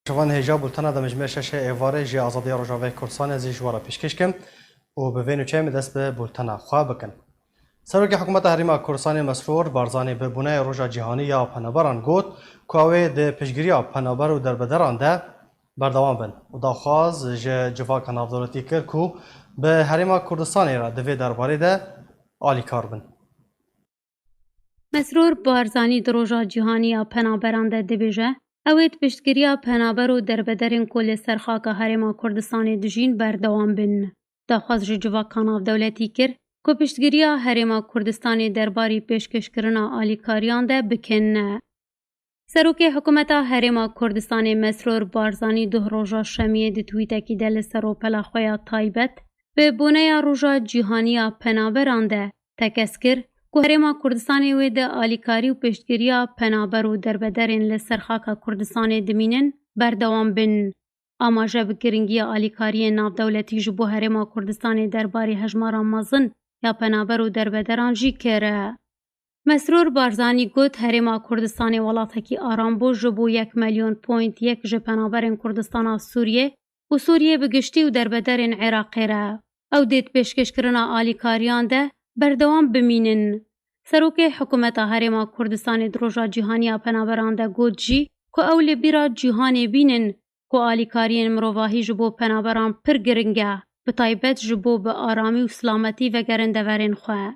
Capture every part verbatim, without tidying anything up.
Şivan hêja bultena demjimêr şeşê êvarê ji Azadiya Rojavayê Kurdistanê zî ji we re pêşkêş kim û bi vê nûçeyê me dest bi bultena xwe bikin. Serokê Hikûmeta Herêma Kurdistanê Mesrûr Barzanî bi bûneyê Roja Cîhanî ya Penaberan got ku ew ê di piştgiriya penaber û derbederan de berdewam bin û daxwaz ji civaka navdewletî kir ku bi Herêma Kurdistanê re di vê derbarê de alîkar bin. Mesrûr Barzanî di Roja Cîhanî ya Penaberan de dibêje, ew ê di piştgiriya penaber û derbederên ku li ser xaka Herêma Kurdistanê dijîn berdewam bin. Daxwaz ji civaka navdewletî kir ku piştgiriya Herêma Kurdistanê derbarî pêşkêşkirina alîkariyan de bikin. Serokê Hikûmeta Herêma Kurdistanê Mesrûr Barzanî duh roja şemiyê di twîtekî de li ser rûpela xwe ya taybet bi boneya Roja Cîhanî ya Penaberan de tekez kir ku Herêma Kurdistanê wê di alîkarî û piştgiriya penaber û derbederên li ser xaka Kurdistanê dimînin berdewam bin. Amaje bi giringiya alîkariyên navdewletî ji bo Herêma Kurdistanê derbarê hejmara mezin ya penaber û derbederan jî kir. Mesrûr Barzanî got, Herêma Kurdistanê welatekî aram bû ji bo yek milyon point yek ji penaberên Kurdistana Sûriyê û Sûriyê bi giştî û derbederên Iraqê re. Ew dê di pêşkêşkirina alîkariyan de berdewam bimînin. Serokê Hikûmeta Herêma Kurdistanê di Roja Cîhanî ya Penaberan de got jî ku ew li bîra cîhanê bînin ku alîkariyên mirovahî ji bo penaberan pir giring e, bi taybet ji bo bi aramî û silametî vegerin deverên xwe.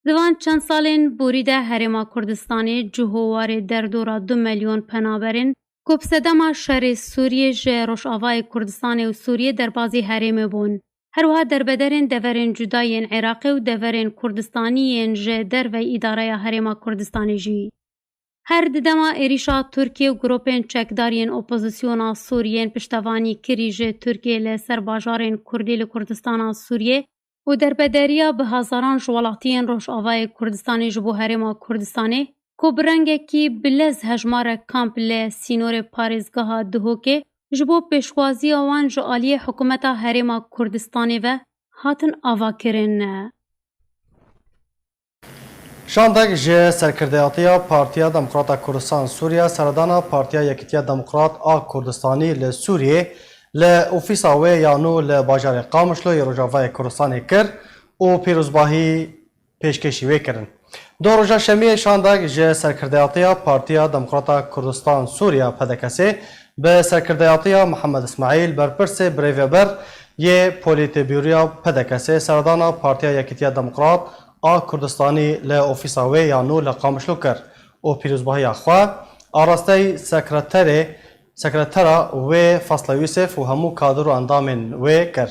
Di van çend salên borî de Herêma Kurdistanê cih û warê derdora du milyon penaberên ku bi sedema şerê Sûriyê ji Rojavayê Kurdistanê û Sûriyê derbazî herêmê bûn, her wiha derbederên deverên cuda yên Iraqê û deverên Kurdistanî yên ji dervey îdareya Herêma Kurdistanê jî. Her di dema êrîşa Tirkiye û grûpên çekdar yên opozisyona Sûriyê yên piştevanî kirî ji Tirkiye li ser bajarên Kurdî li Kurdistana Sûriyê û derbederiya bi hezaran ji welatiyên Rojavayê Kurdistanê ji bo Herêma Kurdistanê, ku bi rengekî bi lez hejmarek kamp li sînorê parêzgeha Duhokê ji bo pêşwaziya wan ji aliyê Hikûmeta Herêma Kurdistanê ve hatin avakirin. Şandek ji serkirdeyatiya Partiya Demokrata Kurdistan Sûriye, seredana Partiya Yekîtiya Demokrat a Kurdistanî li Sûriyê li ofîsa wê ya nû li bajarê Qamişlo yê Rojavayê Kurdistanê kir û pîrozbahî pêşkêşî wê kirin. Di roja şemiyê şandek ji serkirdeyatiya Partiya Demokrata Kurdistan Sûriye, P D K S'ê, bi serkirdeyatiya Mihemed Îsmaîl, berpirsê birêveber yê Polîtbûroya P D K S'ê, seredana Partiya Yekîtiya Demokrat a Kurdistanî li ofîsa wê ya nû li Qamişlo kir û pîrozbahiya xwe arastey sekreterê, sekretera wê Fasla Yûsif û hemû kadir û endamên wê kir.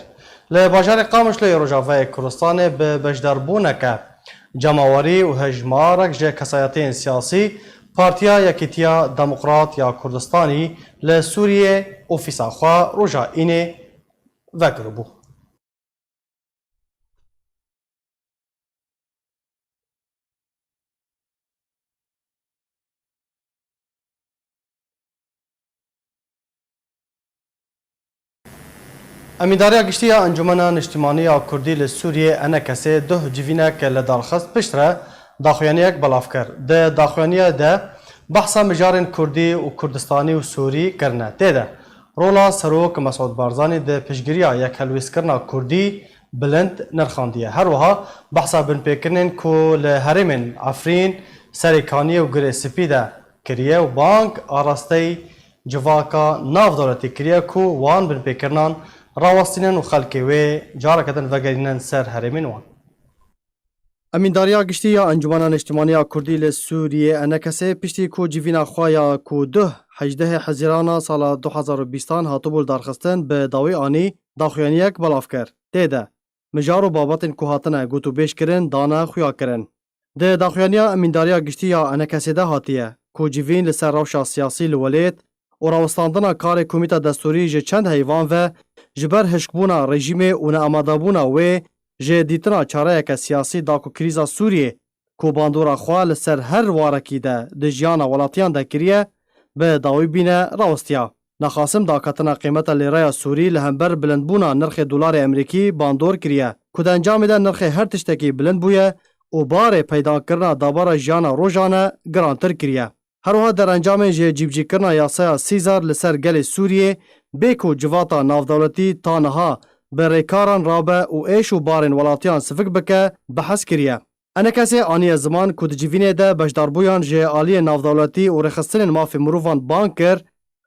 Li bajarê Qamişlo yê Rojavayê Kurdistanê bi beşdarbûneke cemawerî û hejmarek ji kesayetiyên siyasî, Partiya Yekîtiya Demokrat ya Kurdistanî li Sûriyê ofîsa xwe roja Înê vekiribû. Emîndariya Giştî ya Encûmena Niştimanî ya Kurdî li Sûriyê, ENKS'ê, duh civînek li dar xist, piştre daxuyaniyek belav kir. Di daxuyaniya de behsa mijarên Kurdî û Kurdistanî û Sûrî kirine. Tê de rola Serok Mesûd Barzanî di piştgiriya yekhelwîstkirina Kurdî bilind nirxandiye. Her wiha behsa binpêkirinên ku li herêmên Efrîn, Serê Kaniyê û Girê Spî de kiriye û bang arastey civaka navdewletî kiriye ku wan binpêkirinan rawestînin û xelkê wê careke din vegerînin ser herêmên wan. Emîndariya Giştî ya Encûmena Niştimanî ya Kurdî li Sûriyê, ENKS'ê, piştî ku civîna xwe ya ku duh hejdehê Hezîrana sala du hezar û bîstan hatibû lidarxistin, bi dawî anî daxuyaniyek belav kir. Tê de mijar û babetên ku hatine gotûbêjkirin dane xuyakirin. Di daxuyaniya Emîndariya Giştî ya ENKS'ê de hatiye ku civîn li ser rewşa siyasî li welêt û rawestandina karê komîta destûrî ji çend heyvan ve ji ber hişkbûna rejîmê û neamadebûna wê ji dîtina çareyeke siyasî da ku krîza Sûriyê ku bandora xwe li ser her warekî de di jiyana welatiyan de kiriye, bi dawî bîne rawestiya. Nexasim daketina qîmeta lîreya Sûrî li hember bilindbûna nirxê dolarê Emerîkî bandor kiriye, ku di encamê de nirxê her tiştekî bilind bûye û barê peydankirina dabara jiyana rojane girantir kiriye. Her wiha derencamên ji cîbicîkirina yasaya Sîzar li ser gelê Sûriyê bê ku civata navdewletî ta niha bi rêkaran rabe û êş û barên welatiyan sivik bike, behs kiriye. Enekesê aniye ziman ku di civînê de beşdarbûyan ji aliyê navdewletî û rêxistinên mafê mirovan bang kir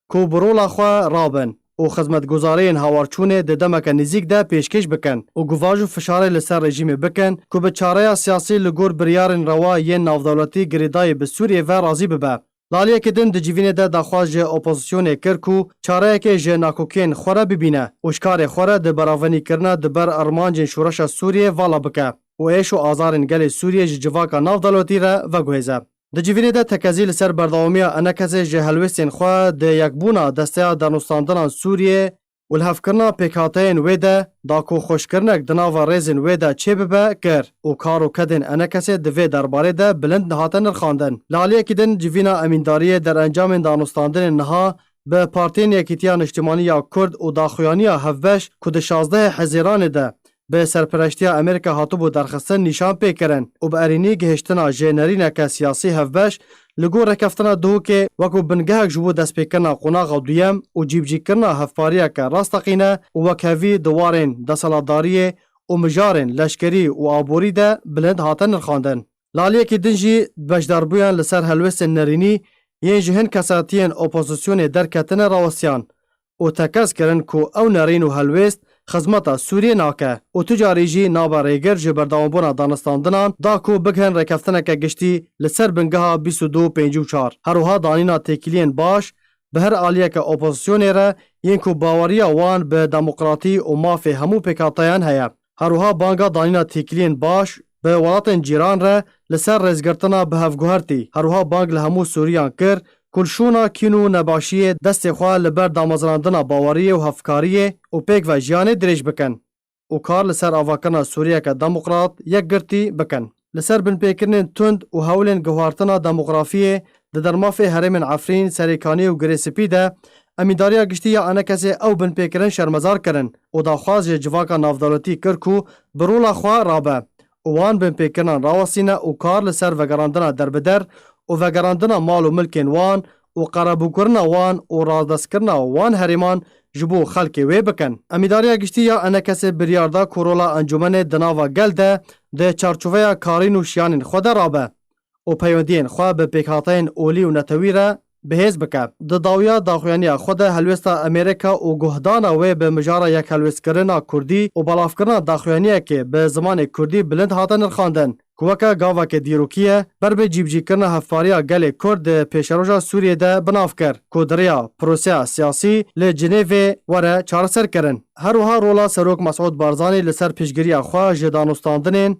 ku bi rola xwe rabin û xizmetguzariyên hawarçûnê di demeke nêzîk de pêşkêş bikin û guvaş û fişarê li ser rejîmê bikin ku bi çareya siyasî li gor biryarên rewa yên navdewletî girêdayî bi Sûriyê ve razî bibe. Li aliyekî din di civînê de daxwaz ji opozisyonê kir ku çareyekê ji nakokiyên xwe re bibîne û ji karê xwe re di beravenîkirina di ber armancên şoreşa Sûriyê vala bike û êş û azarên gelê Sûriyê ji civaka navdewletî re veguhêze. Di civînê de tekezî li ser berdewamiya Enekesê ji helwêstên xwe di yekbûna Desteya Danûstandinan Sûriyê û lihevkirina pêkhateyên wê de da ku xweşkirinek di nava rêzên wê de çêbibe kir û kar û kedên Enekesê di vê derbarê de bilind hate nirxandin. Li aliyekî din civîna emîndariyê derencamên danûstandinên niha bi Partiyên Yekîtiya Niştimanî ya Kurd û daxuyaniya hevbeş ku di şazdehê Hezîranê de bi serpereştiya Amerîka hatibû derxistin nîşan pê kirin û bi erênî gihiştina ji nerîneke siyasî hevbeş li gor rêkeftina Duhokê wekû bingehek ji bo destpêkirina qonaxa duyem û cîbicîkirina hevpariyeke rasteqîne û wekhevî di warên desthilatdariyê û mijarên leşkerî û aborî de bilind hate nirxandin. Li aliyekî din jî beşdarbûyan li ser helwêstên nerînî yên ji hin kesatiyên opozisyonê derketine rawestiyan û tekez kirin ku ew nerîn û helwêst xizmeta Sûriyê nake û tu carî jî nabe rêgir ji berdewambûna danûstandinan da ku bigihin rêkeftineke giştî li ser bingeha bîst û du pêncî û çar. Her wiha danîna têkiliyên baş bi her aliyeke opozisyonê re yên ku baweriya wan bi demokratî û mafê hemû pêkhateyan heye. Her wiha banga danîna têkiliyên baş bi welatên cîran re li ser rêzgirtina bi hevguhertî. Her wiha bang li hemû Sûriyan kir ku li şûna kîn û nebaşiyê destê xwe li ber damezinandina baweriyê û hevkariyê û pêkve jiyanê dirêj bikin û kar li ser avakirina Sûriyeke demokrat, yekgirtî bikin. Li ser binpêkirinên tund û hewlên guhartina demografiyê di dermafê herêmên Efrîn, Serêkanî û Girê Spî de, Emîndariya Giştî ya Enekesê ew binpêkirin şermezar kirin û daxwaz ji civaka navdewletî kir ku bi rola xwe rabe û wan binpêkirinan rawestîne û kar li ser vegerandina derbider û vegerandina mal û milkên wan û qerebûkirina wan û radestkirina wan herêman ji bo xelkê wê bikin. Emîndariya Giştî ya Enekesê biryar da ku rola encûmenê di nava gel de di çarçoveya karîn û şiyanên xwe de rabe û peywendiyên xwe bi pêkhateyên olî û netewî re bihêz bike. Di dawiya daxuyaniya xwe de helwêsta Amerîka û guhdana wê bi mijara yekhelwêstkirina kurdî û belavkirina daxuyaniyekê bi zimanê kurdî bilind hate nirxandin ku weke gaveke dîrokî ye, ber bi cîbicîkirina hevpariya gelê kurd di pêşeroja Sûriyê de bi nav kir ku di rêya proseya siyasî li Cinêvê were çareserkirin. Her wiha rola Serok Mesûd Barzanî li ser piştgiriya xwe ji danûstandinên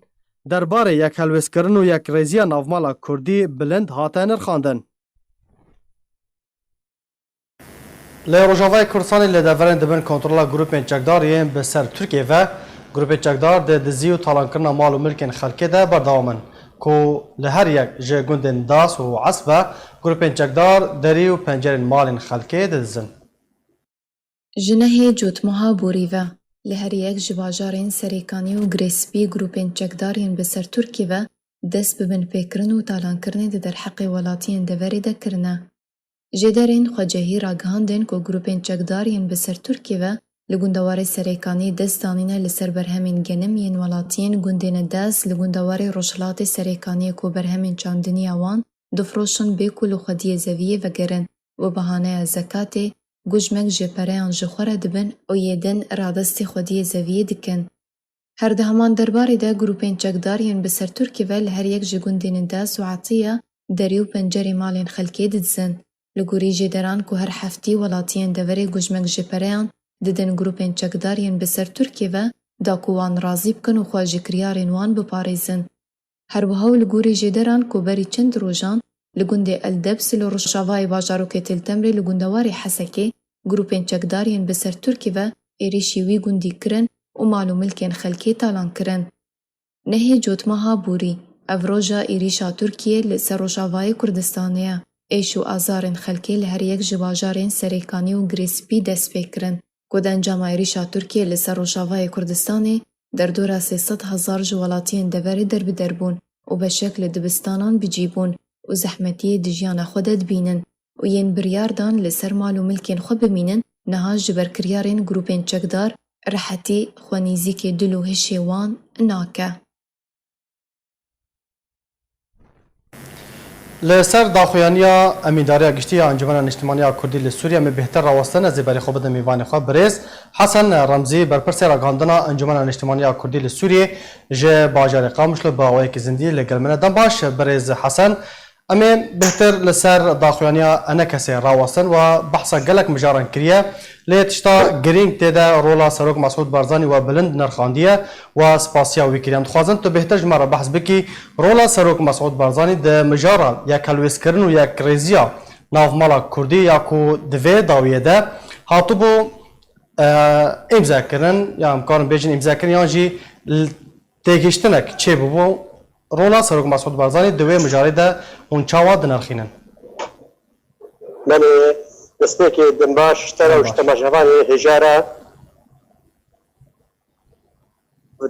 derbarê yekhelwêstkirin û yekrêziya navmala kurdî bilind hate nirxandin. Li Rojavayê Kurdistanê li deverên di bin kontrola grûpên çekdar yên bi ser Tirkiyê ve, grûpên çekdar di dizî û talankirina mal û milkên xelkê de berdewam in, ku li her yek ji gundên Das û Esbe grûpên çekdar derî û pencerên malên xelkê didizin. Ji nehê Cotmeha borî ve, li her yek ji bajarên Serêkanî û Girêspî grûpên çekdar yên bi ser Tirkiyê ve dest bi binpêkirin û talankirinê di derheqê welatiyên deverê de kirine. Jêderên xwecihî ragihandin ku grûpên çekdar yên bi ser Tirkiyê ve li gundewarê Serêkanî dest danîne li ser berhemên genim yên welatiyên gundên Das li gundewarê rojhilatê Serêkaniyê ku berhemên çandiniya wan difiroşin bê ku li xwediyê zeviyê vegerin, bi bahaneya zekatê, gujmek ji pereyan ji xwe re dibin û yê din radestî xwediyê zeviyê dikin. Her di heman derbarê de grûpên çekdar yên bi ser Tirkiyê ve li her yek ji gundên Das û Etiya derî û pencerê malên xelkê didizin. Li gorî jêderan ku her heftî welatiyên deverê gujmek ji pereyan didin grûpên çekdar yên bi ser Tirkiyê ve da ku wan razî bikin û xwe ji kiryarên wan biparêzin. Her wiha û li gorî jêderan ku berî çend rojan li gundê El Debs li rojavayê bajarokê Til Temrê li gundewarê Hesekê grûpên çekdar yên bi ser Tirkiyê ve êrîşî wî gundî kirin û mal û milkên xelkê talan kirin. Nehê Cotmeha borî, ev roja êrîşa Tirkiyê li ser Rojavayê Kurdistanê ye. Êş û azarên xelkê li her yek ji bajarên Serêkanî û Girêspî dest pê kirin. Ku di encama êrîşa Tirkiyê li ser Rojavayê Kurdistanê derdora sê sed hezar ji welatiyên deverê derbider bûn û beşek li dibistanan bi cî bûn. û zehmetiyê di jiyana xwe de dibînin û yên biryar dan li ser mal û milkên xwe bimînin, niha ji ber kiryarên grûpên çekdar rehetî xwe nêzîkê dil û hişê wan nake. Li ser daxuyaniya Emîndariya Giştî ya Encûmena Niştimaniya Kurdî li Sûriyê me bêhtir rawestin, ez ê berê xwe bidim mêvanê xwe birêz Hesen Remzî, berpirsê ragihandina Encûmena Niştimaniya Kurdî li Sûriyê ji bajarê Qamişlo bi awayekî zindî li gel me ne. Dem baş birêz Hesen. Em ê bêhtir li ser daxuyaniya ENKSê rawestin, we behsa gelek mijaran kiriye, lê tişta girîng tê de rola Serok Mesûd Barzanî we bilind nirxandiye, we spasiya wî kiriye. Em dixwazin tu bêhtir ji me re behs bikî, rola Serok Mesûd Barzanî di mijara yekhelwêzkirin û yekrêziya navmala Kurdî ya ku di vê dawiyê de hatibû, e, îmzekirin, ya em karin bêjin îmzekirin, yan jî l-, têgihiştinek çêbûbû, rola Serok Mesûd Barzanî di wê mijarê de hûn çawa dinirxînin? Belê, destpêkê din baş ji te re û ji temaşevanê hêja re.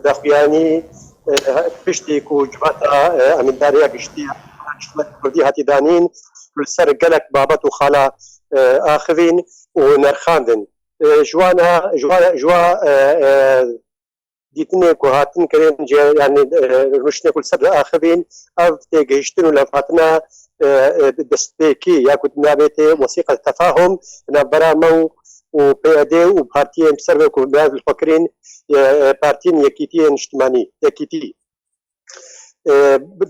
Daxuyanî, e, piştî ku civata, e, Emîndariya Giştî ya Niştimanê Kurdî hatî danîn, li ser gelek babet û xala, e, axivîn û nerxandin. E, ji wan a, ji wan, ji wan, e, e, dîtinê ku hatin kirin, cê-, yanî, e, rûniştinê ku li ser axivîn, ev têgihiştin û levhatina, e, e, destpêkî ya ku navê tê wesîqa tefahum, di navbera me û, û P Y D û partiyên ser ve ku nav li xwe kirîn, e, e, partiyên yekîtiyên niştimanî, yekîtî. E,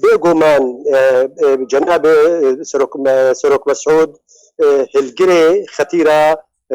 bêguman, e, e, cenabê, e, Serok Me-, Serok Mesûd, e, hilgirê xetîra, e,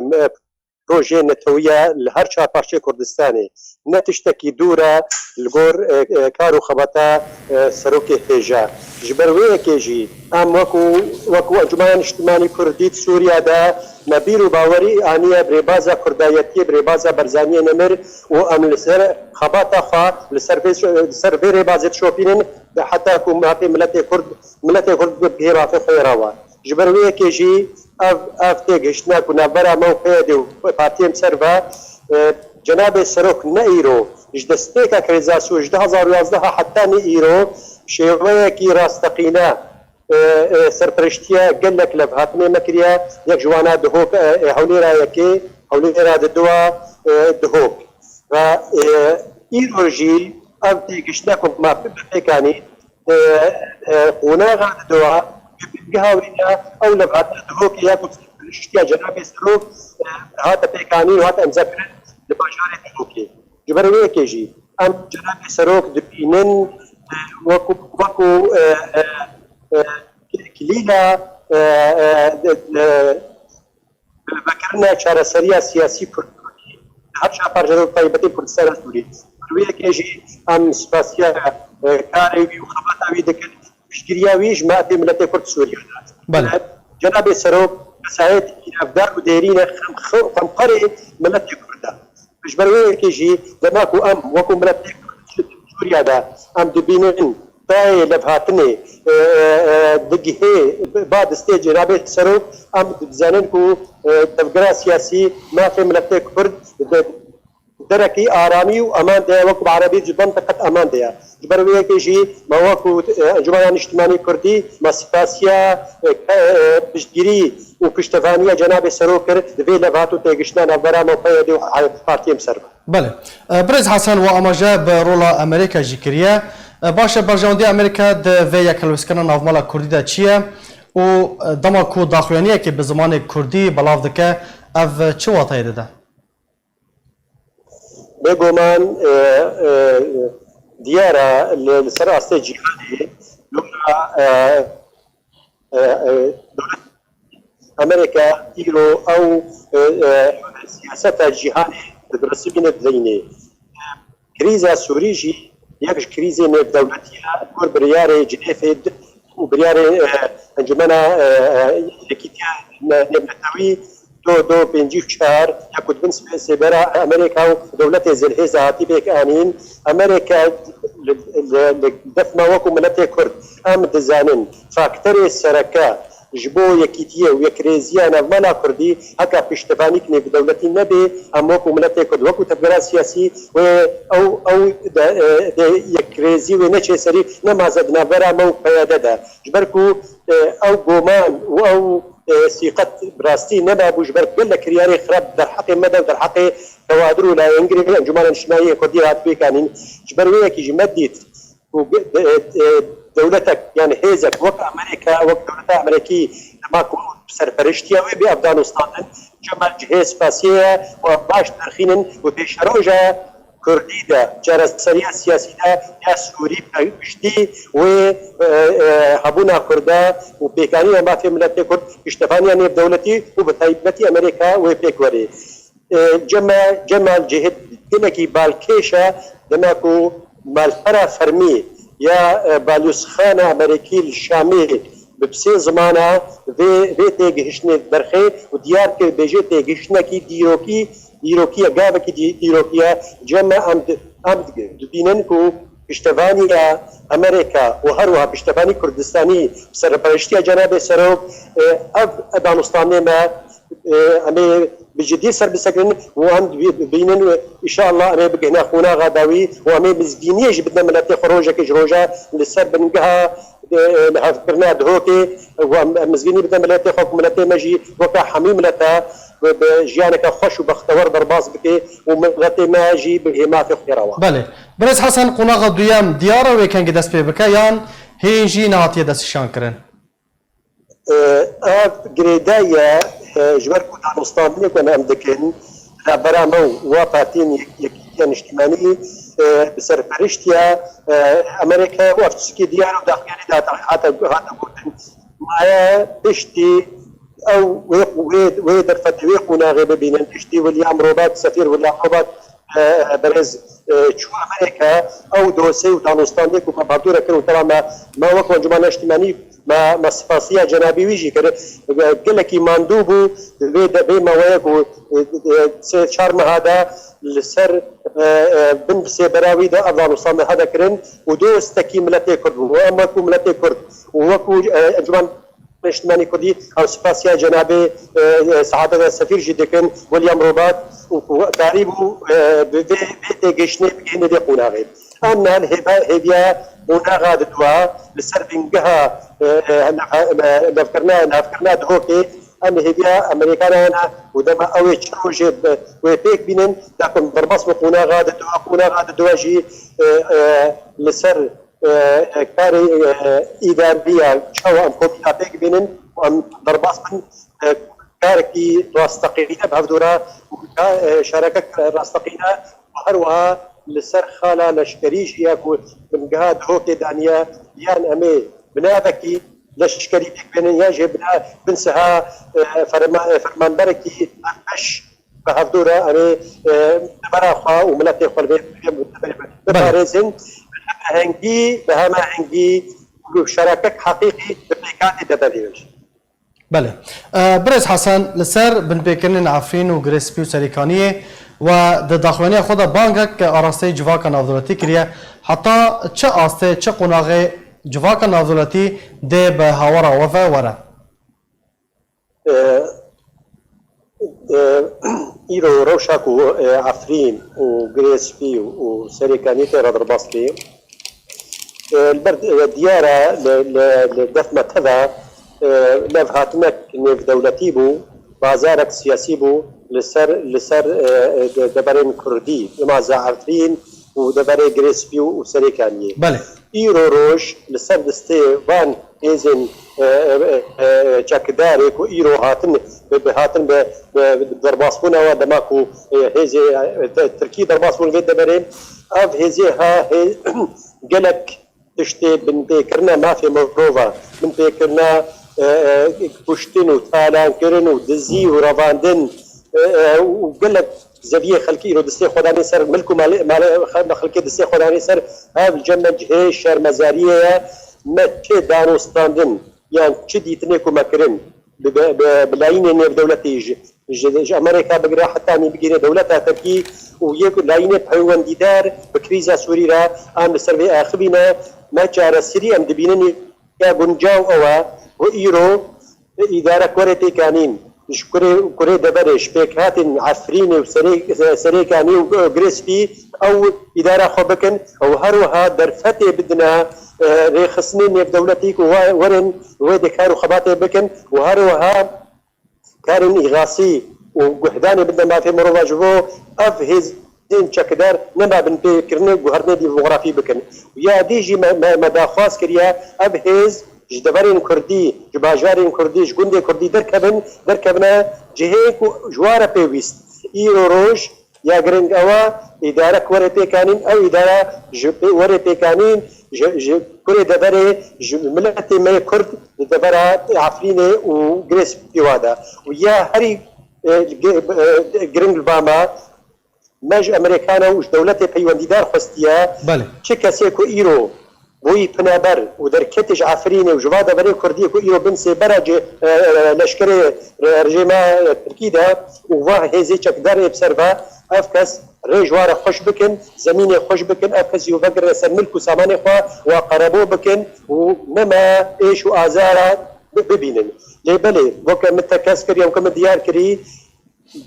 projeyê netewî ye li her çar parçeyê Kurdistanê. Ne tiştekî dûr e li gor, e, e, kar û xebata, e, serokê hêja. Ji ber wê yekê jî em wekû, wekû Encûmena Niştimanî Kurdî di Sûriya de me bîr û bawerî aniye bi rêbaza kurdayetiyê, bi rêbaza Barzaniyê nemir û em li ser xebata xwe li ser vê, li ser vê rêbazê dişopînin, heta ku mafê miletê Kurd, miletê Kurd bigihê mafê xwe yê rawa. Ji ber wê yekê jî ev, ev têgihiştina ku navbera me û P Y D û partiyên ser ve, e, cenabê Serok ne îro, ji destpêka krîza Sûrî, ji du hazar û yazdeh hetanî îro, şêweyekî rasteqîne, e, e, serperiştiya gelek levhatinê me kiriye, yek ji wana Duhok, e, e, Hewlêra yekê, Hewlêra diduwa, e, Duhok. Ve, e, îro jî ev têgihiştina ku me bi pêk anî, e, e, qonaxa diduwa, ku bingeha wê ya ew levhatina Duhokê ya ku serperiştiya cenabê Serok, e, hate pêkanîn û hate îmzekirin li bajarê Duhokê. Ji ber wê yekê jî em cenabê Serok dibînin, e, wekû, wekû, e, e, e, kilîla, e, e, e, vekirinê çareseriya siyasî Kurd li her çar parçe de taybetî Kurdistana Sûrî. Wê yekê jî em spasiya, e, karê wî û xebata wî dikin, piştgiriya wî ji mafê miletê Kurd Sûriye de. Belê. Cenabê Serok, kesayetî îrevdar û dêrî ne, xem-, xem-, xemxerê miletê Kurd e. Ji ber wê yekê jî dema ku em wekû miletê Kurd li Sûriye de em dibînin, tayê levhatinê, e, e, e, digihê ba destê cenabê Serok, em dizanin ku, e, tevgera siyasî mafê miletê Kurd di derekî aramî û eman de ye, wekû bi erebî dibin, di qet eman de ye. Ji ber wê yekê jî me wekû, e, Encûmena Niştimanî Kurdî me spasiya, e, ke-, e, piştgirî û piştevaniya cenabê Serok kir di vê levhat û têgiştina navbera me û P Y D û partiyên ser ve. Belê. E, Birêz Hesen, we amaje bi rola Amerîka jî kiriye. E, baş e, berjewendiya Amerîka di vê yekhilwêzkirina navmala Kurdî de çi ye? Û, e, dema ku daxuyaniyekê bi zimanê Kurdî belav dike, ev çi wateyê dide? Bêguman, e, e, diyar e li, li ser astê cîhanê, lora, e, e, e, dewlet Amerîka îro ew, e, e, siyaseta cîhanê di resmî ne dizeyînê. Krîza Sûrî jî yek ji krîzê nêvdewletî ye, li gor biryarê Cinêvê û biryarê, e, Encûmena, e, e, Yekîtiya Ne-, Nêvnetewî do do pêncî û çar ya ku di bin sê-, sêbera Amerîka û dewletê zilhêza hatî pêk anîn. Amerîka li, li, li def me wekû miletê Kurd, em dizanin faktorê sereke ji bo yekîtiyê û yekrêziya navmala Kurdî, heka piştevanîk nêvdewletî nebe, em wekû miletê Kurd, wekû tevgera siyasî wê ew, ew de, e, de yekrêzî wê neçê serî, nemaze di navbera me û P Y D de. Ji ber ku, e, ew goman û ew, e, sîqet bi rastî nemabû, ji ber gelek kiryarê xirab derheqê me de û derheqê kewadir û layengirê Encûmena Niştimanî yê Kurdî hat pêkanîn. Ji ber wê yekî jî me dît ku ge-, de-, e, e, dewletek, yani hêzek wek Amerîka, wek dewleta Amerîkî dema ku serperiştiya wê bê ev danûstandin, cem ev cihê spasiyê ye û ev baş derxînin û pêşeroja Kurdî de, çareseriya siyasî de ya Sûrî bi giştî wê, e, e, hebûna Kurda û pêkanîna mafê miletê Kurd, piştevaniya nêvdewletî û bi taybetî Amerîka wê pêk werê. E, cem e, cem ev cihê gelekî balkêş e, dema ku malpera fermî ya, e, balyozxana Amerîkî li Şamê bi pisê zimana vê, vê têgihiştinê derxê û diyar kir, bêje têgihiştinekî dîrokî, dîrokî ye, gavekî dî-, dîrokî ye. Cem e em di-, em di-, dibînin ku piştevaniya Amerîka û her wiha piştevanî Kurdistanî bi serpereştiya Cenabê Serok, e, ev danûstanê me, e, em ê bi cidî ser bisekirin û em dibî-, dibînin, e, înşallah em ê bigihine qonaxa dawî û em ê mizgîniyê jî bidine miletê xwe rojekê ji roja li ser bingeha, e, e, lihevkirina Duhokê û em, em mizgînî bidine miletê xwe ku miletê me jî weke hemî mileta bi, bi jiyaneke xweş û bextewer derbas bike û miletê me jî bi hêmafê xwe ra wa. Belê. Birêz Hesen, qonaxa duyem diyar e wê kengî dest pê bike yan hîn jî nehatiye destnîşankirin? E, ev girêdayî ye, e, ji ber ku danûstandinê ku em dikin, rehbera me û wa partiyên yek-, Yekîtiya Niştimanî, e, bi serperiştiya, e, Amerîka û ev tiştekî diyar û daxuyanî de hate, hate, hate gotin. Maye piştî ew wê, wê, wê derfetê, wê qonaxê bibînin, piştî William Roberts, sefîr William Roberts, e, berêz, e, çû Amerîka, ew dosye û danûstandê ku me berdûre kir û teva me, me wek Encûmena Niştimanî me, me spasiya cenabî wî jî kir. E, gelekî mandû bû, vê de, vê maweyê ku, e, e, sê çar meha de li ser, e, e, bin bi sêbera wî de ev danûstandin hate kirin û dostekî miletê Kurd bû. Û em wekû miletê Kurd û wekû, e, Encûmen Niştimanî Kurdî, ew spasiya cenabê, e, e, Seadeta Sefîr jî dikin, William Robert, û ku karîbû, e, bi vê, vê têgihiştinê bigihîne vê qonaxê. Em niha hêva-, hêviya qonaxa diduwa li ser bingeha, e, e, nav-, e, navkirina, navkirina Duhokê, em hêviya Amerîkana hene û dema ew ê çi rojê bi, wê pêk bînin, da ku em derbas bi qonaxa diduwa, qonaxa diduwa jî, e, e, li ser e, e, karê, e, îdariya çawa em komîna pêk bînin û em derbas bin, e, karekî rasteqîne bi hevdû re û ka-, e, şereke rasteqîne û her wiha li ser xala leşkerî jî ya ku bingeha Duhokê daniye, yan em ê bi navekî leşkerî pêk bînin yan jî bi na-, bin siha, e, ferma-, e, fermanberekî beş bi hevdû re em ê, e, devera xwe û miletê xwe li vê Belê. biparêzin, bi hemahengî, bi hemahengî û bi şerakek heqîqî bi pêkan tê deverê jî. Belê. E, Birêz Hesen, li ser binpêkirinên Efrîn û Girê Spî û Serêkaniyê we di daxuyaniya xwe de bangek arasteyî civaka navdewletî kiriye. Heta çi astê, çi qonaxê civaka navdewletî dê bi hawara we ve were? E, e, îro rewşa ku, e, Efrîn û Girê Spî û Serêkaniyê tê re derbas bê, e, li ber, e, diyar e li, li, li def me teve, e, levhatinek nêvdewletî bû, bazarek siyasî bû li ser, li ser, e, e, de-, deverên Kurdî, nimaza Efrîn û deverê Girê Spî û Serêkaniyê. Belê. Îro roj li ser destê van hêzên, e, e, e, çekdarê ku îro hatin bi, bi hatin bi, bi, bi derbasbûna wan dema ku, e, hêzê, e, te-, Tirkî derbas bûn vê deverê. Ev hêzê ha hê-, gelek tiştê binpêkirina mafê mirova, binpêkirina, e, e, kuştin û talankirin û dizî û revandin, e, e, û gelek zeviyê xelkê îro distê xwe danê ser, milk û malê, malê xe-, xelkê distê xwe danê ser, ev li cem me cihê şermezariyê ye, me çi danûstandin, yan çi dîtinê ku me kirin, bi, bi, bi, bi layînê nêvdewletî ji, ji, ji Amerîka bigire, hetanî bigihîne dewleta Tirkî û yek layînê peywendîdar bi krîza Sûrî re, em li ser vê axivîne, me çareserî em dibînin ya guncaw ew e ku îro îdare ku were pêkanîn, ji kurê, kurê deverê, ji pêkhatên Efrînê û Serê-, Serêkanî û Girê Spî ew îdara xwe bikin û her wiha derfetê bidine, e, rêxistinên nêvdewletî ku wa-, werin wê dê kar û xebatê bikin û her wiha karên îxasî û guhdanê bidine mafê mirova ji bo ev hêzên çekdar nema binpêkirinê guhertinê demografî bikin. Ya dî jî me, me, me daxwaz kiriye ev hêz ji deverên kurdî, ji bajarên kurdî, ji gundê kurdî derkevin, derkevine cihê ku ji wa re pêwîst. Îro roj ya giring ew e, îdare ku were pêkanîn, ew îdare ji pê-, were pêkanîn, ji, ji kurê deverê, ji miletê me yê kurd di devera Efrînê û Girê Spî wa de. Û ya herî, e, gi-, e, giring li ba me, me ji Emerêkana û ji dewletê peywendîdar xwestiye. Belê. Çi kesê ku îro bûyî pineber û derketî ji Efrînê û ji va deverê Kurdiyê ku îro bin sêbera ci, e, e, leşkerê, e, rejîma, e, Tirkî de û va hêzê çekdar ê bi ser ve, ev kes rê ji wa re xweş bikin, zemînê xweş bikin, ev kes jî vegirine ser milk û samanê xwe, wa qerebû bikin û nema êş û azara bi-, bibînin. Lê belê, weke min tekez kir, ya weke min diyar kirî,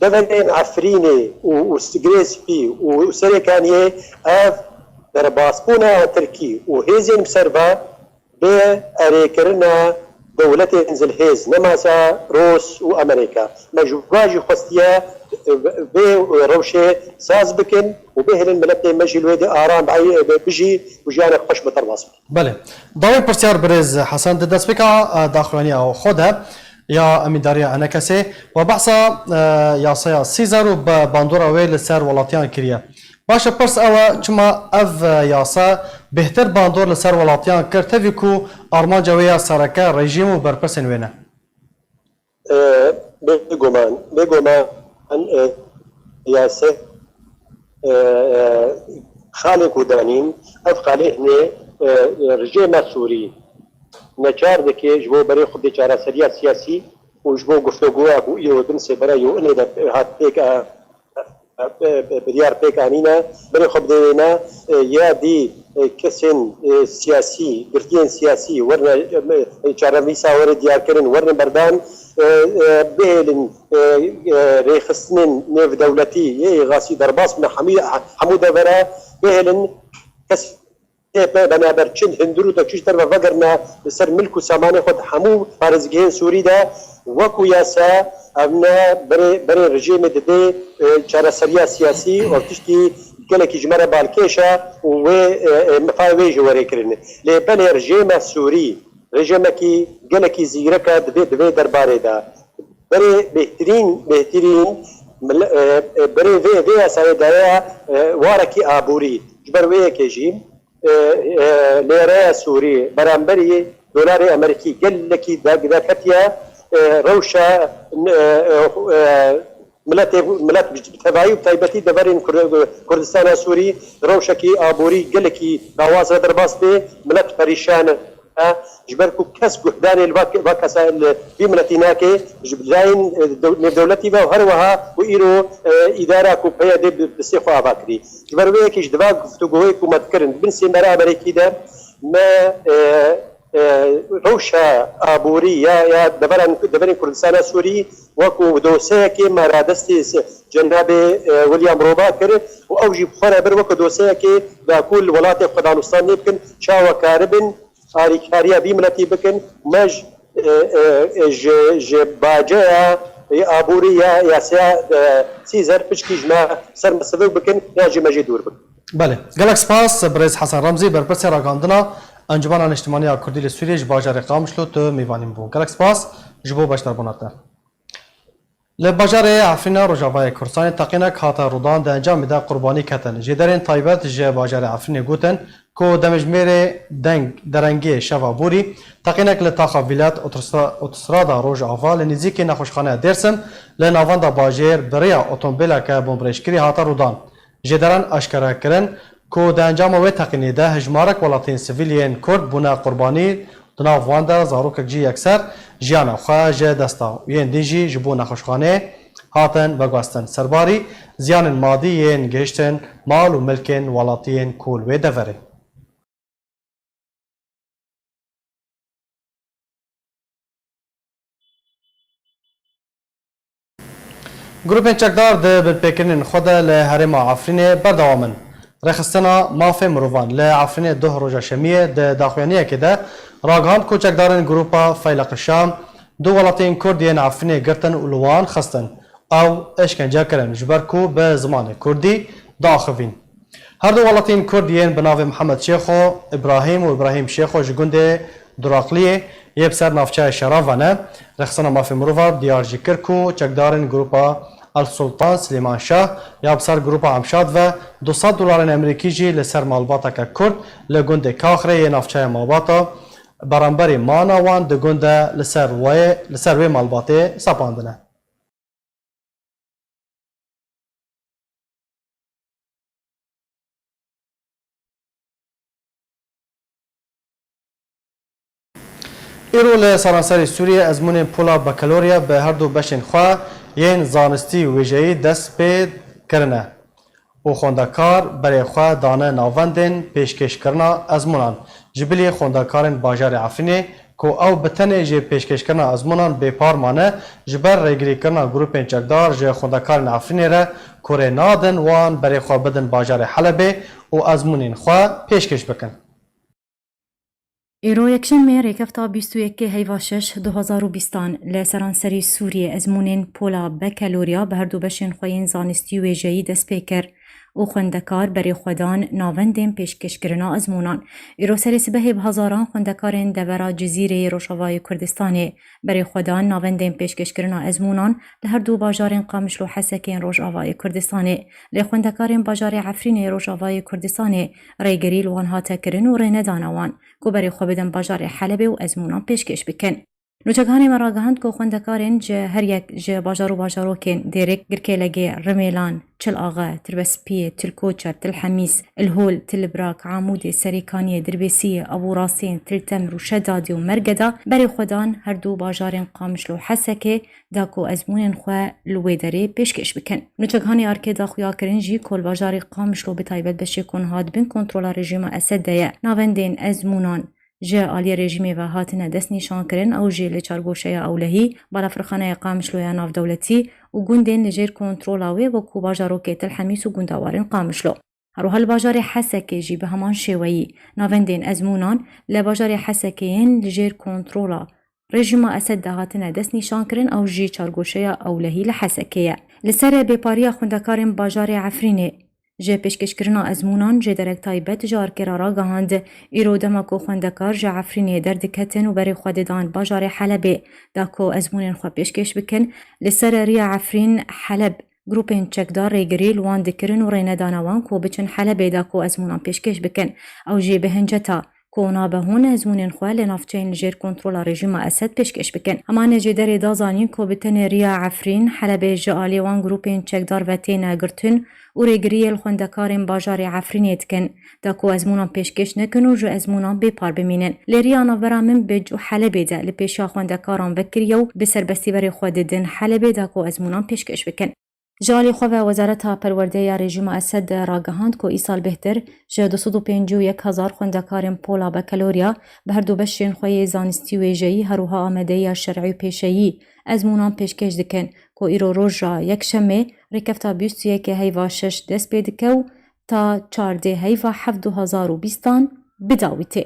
deverên Efrînê û, û Girê Spî û Serêkaniyê ev derbasbûna Tirkî û hêzên bi ser ve bi erêkirina dewletên zilhêz, ne masa Rûs û Amerîka. Me ji va jî xwestiye, e, vê rewşê saz bikin û bihêlin miletê me jî li wê de aram be, e, bijî û jiyanek xweş bi derbas bike. Belê. Dawî pirsyar birêz Hesen di destpêka, e, daxuyaniya xwe de ya emîndariya enekesê we behsa, e, yasaya Sîzer û be-, bandora wê li ser welatiyan kiriye. Baş e, pirs ew e, çima ev, e, yasa bêhtir bandor li ser welatiyan kir, tevî ku armanca wê ya sereke rejîm û berpirsên wê ne? E, bêguman, bêguman, e, yase, e, e, xalê ku danîn, ev xalê hinê, e, e, rejêma Sûrî neçar dike ji bo berê xwe bê çareseriya siyasî û ji bo guftûgoya ku îro bin sêbera yo inê de hat pêk, e, e, e, biryar pêk anîne, berê xwe bidê wê ne, e, ya dî, e, kesên, e, siyasî, girtiyên siyasî werine, e, e, çarenivîsa were diyarkirin, werine berdan, e, e, bihêlin, e, e, rêxistinên nêvdewletî yê îxasî derbas bine hemû, hemû devera, bihêlin kes Ê be-, benaber çi li hundir û tevçî ji derve vegerine li ser milk û samanê xwe di hemû parêzgehên Sûrî de, wekû yasa, ev ne berê, berê rejîmê didê, e, çareseriya siyasî û ev tiştî gelekî ji me re balkêş e û wê, e, e, mifayê wê jî were kirin. Lê belê rejêma Sûrî, rejêmekî gelekî zîrek e di vê, di vê derbarê de. Berê bêhtirîn, bêhtirîn mil-, e, e, berê vê, vê yasayê daye, e, warekî aborî. Ji ber wê yekê jî, e, e, lêreya Sûrî beramberî dolarê Amerîkî gelekî dag-, dagketiye, e, rewşa, e, e, e, miletê, milet bi tevayî û bi taybetî deverên Kur-, Kurdistana Sûrî rewşekî aborî gelekî dawaza derbas bê, milet perîşan e. E, ji ber ku kes guhdanê li va, va kesa li vî miletî nake, ji layên, e, dew-, nêvdewletî ve û her wiha ku îro, e, îdara ku P Y D bi, bi sê xwe ava kirî. Ji ber wê yekê ji diva guftûgoyê ku me dikirin, di bin sêmera Amerîkî de me, e, e, rewşa aborî ya, ya deveran, deverên Kurdistana Sûrî wekû dosyeyekê me radestî se-, cenabê, e, William Roba kir û ew jî bi xwe re bir wekû dosyeyekê da ku li welatê xwe danûstan nê bikin, çawa karibin alîkariya vî miletî bikin, me ji, e, e, e, ji, ji baceya, e, aborî ya yasaya, e, Sîzer piçkî ji me ser me sivik bikin, yan jî me jê dûr bikin. Belê. Gelek spas, birêz Hesen Remzî, berpirsê ragihandina Encûmena Niştimanî ya Kurdî li Sûriyê ji bajarê Qamişlo tu mêvanî min bû. Gelek spas ji bo beşdarbûna te. Li bajarê Efrîna Rojavayê Kurdistanê teqînek hate rûdan, di encamê de qurbanî ketin. Jêderên taybet ji bajarê Efrînê gotin ku demjimêrê deng derengê şeva borî teqînek li taxa Vîlet, otosa-, otostrada Rojava li nêzîkî nexweşxaneya Dêrsim li navenda bajêr bi rêya otomobîleke bombrêjkirî hate rûdan. Jêderan aşkere kirin ku di encama wê teqînê de hejmarek welatiyên sivîl yên Kurd bûne qurbanî, di nav wan de zarokek jî yekser jiyana xwe ji dest da û yên din jî ji bo nexweşxanê hatin veguhestin. Serbarî ziyanên madî yên gihiştin mal û milkên welatiyên ku li wê deverê. Grûpên çekdar di binpêkirinên xwe de li herêma Efrînê berdewam in. Rêxistina Mafê Mirovan li Efrînê duh roja Şemiyê di daxuyaniyekê de ragihand ku çekdarên grûpa Feyleq Şam du welatiyên Kurd yên Efrînê girtin û li wan xistin. Ew eşkence kirin ji ber ku bi zimanê Kurdî diaxivîn. Her du welatiyên Kurd yên bi navê Mihemed Şêxo Îbrahîm û Îbrahîm Şêxo ji gundê Duraqliyê yê bi ser navçeya Şerav ve ne. Rêxistina Mafê Mirova diyar jî kir ku çekdarên grûpa El Sultan Silêman Şah ya bi ser grûpa Emşad ve du sed dolarên Amerîkî jî li ser malbateke Kurd li gundê Kaxrê yê navçeya Malbata beramberî mana wan di gund de li ser wê, li ser wê malbatê sepandine. Îro li seranserê Sûriyê ezmûnên Pola Bakalorya bi her du beşên xwe yên zanistî û wêjeyî dest pê kirine û xwendekar berê xwe dane navendên pêşkêşkirina ezmûnan. Ji bilî xwendekarên bajarê Efrînê ku ew bi tenê ji pêşkêşkirina ezmûnan bêpar mane, ji ber rêgirîkirina grûpên çekdar ji xwendekarên Efrînê re ku rê nadin wan berê xwe bidin bajarê Helebê û ezmûnên xwe pêşkêş bikin. Îro yekşemê rêkefta bîst û yekê heyva şeş du hezar û bîstan li seranserî Sûriyê ezmûnên Pola Bakalorya bi her du beşên xwe yên zanistî û wêjeyî dest pê kir û xwendekar berê xwe dan navendên pêşkêşkirina ezmûnan. Îro serê sibehê bi hezaran xwendekarên devera Cizîrê yê Rojavayê Kurdistanê berê xwe dan navendên pêşkêşkirina ezmûnan li her du bajarên Qamişlo Hesekê yên Rojavayê Kurdistanê. Lê xwendekarên bajarê Efrînê yê Rojavayê Kurdistanê rêgirî li wan hate kirin û rênedana wan ku berê xwe bidin bajarê Helebê û ezmûnan pêşkêş bikin. Nûçegihanê me ragihand ku xwendekarên ji her yek ji bajar û bajarokên Dêrik, Girkêlegê, Rimêlan, Çil Axe, Tirbespiyê, Til Koçer, Til Hemîs, Ilhol, Til Brak, Amûdê, Serêkaniyê, Dirbêsiyê, Abûrasên, Til Temr û Şedadê û Mergeda berê xwe dan her du bajarên Qamişlo Hesekê da ku ezmûnên xwe li wê derê pêşkêş bikin. Nûçegihanê Arkê da xuyakirin jî ku li bajarê Qamişlo bi taybet beşê ku niha di bin kontrola rejîma Esed de ye, navendên ezmûnan ji aliyê rejîmê ve hatine destnîşankirin, ew jî li çargoşeya ewlehî, balafirxaneya Qamişlo ya navdewletî û gundên li jêr kontrola wê wekû bajarokê Til Hemîs û gundawarên Qamişlo. Her wiha li bajarê Hesekê jî bi heman şêweyî navendên ezmûnan li bajarê Hesekê yên li jêr kontrola rejîma Esed de hatine destnîşankirin, ew jî çargoşeya ewlehî li Hesekê ye. Li ser bêpariya xwendekarên bajarê Efrînê ji pêşkêşkirina ezmûnan jêderek taybet ji Arkê re ragihand, îro dema ku xwendekar ji Efrînê derdiketin û berê xwe didan bajarê Helebê da ku ezmûnên xwe pêşkêş bikin, li ser riya Efrîn Heleb grûpên çekdar rêgirî li wan dikirin û rênedana wan ku biçin Helebê da ku ezmûnan pêşkêş bikin. Ew jî bi hinceta ku nabe hûn ezmûnên xwe li navçeyên li jêr kontrola rejîma Esed pêşkêş bikin. Hema ne jêderê da zanîn ku bi tenê riya Efrîn, Helebê ji alî wan grûpên çekdar ve têne girtin û rêgiriyê li xwendekarên bajarê Efrînê dikin, da ku ezmûnan pêşkêş nekin û ji ezmûnan bêpar bimînin. Lê riya navbera Minbic û Helebê de li pêşiya xwendekaran vekiriye û bi serbestî berê xwe didin Helebê da ku ezmûnan pêşkêş bikin. Ji alî xwe ve Wezareta Perwerdeyê ya rejîma Esed ragihand ku îsal bêhtir ji du sed û pêncî û yek hezar xwendekarên Pola Bakalorya bi her du beşên xwe yê zanistî û wêjeyî, her wiha amadeyiya şerî û pêşeyî ezmûnan pêşkêş dikin ku îro roja yekşemê rêkefta bîst û yekê heyva şeş dest pê dike û ta çardê heyva heft du hezar û bîstan bidawîtê.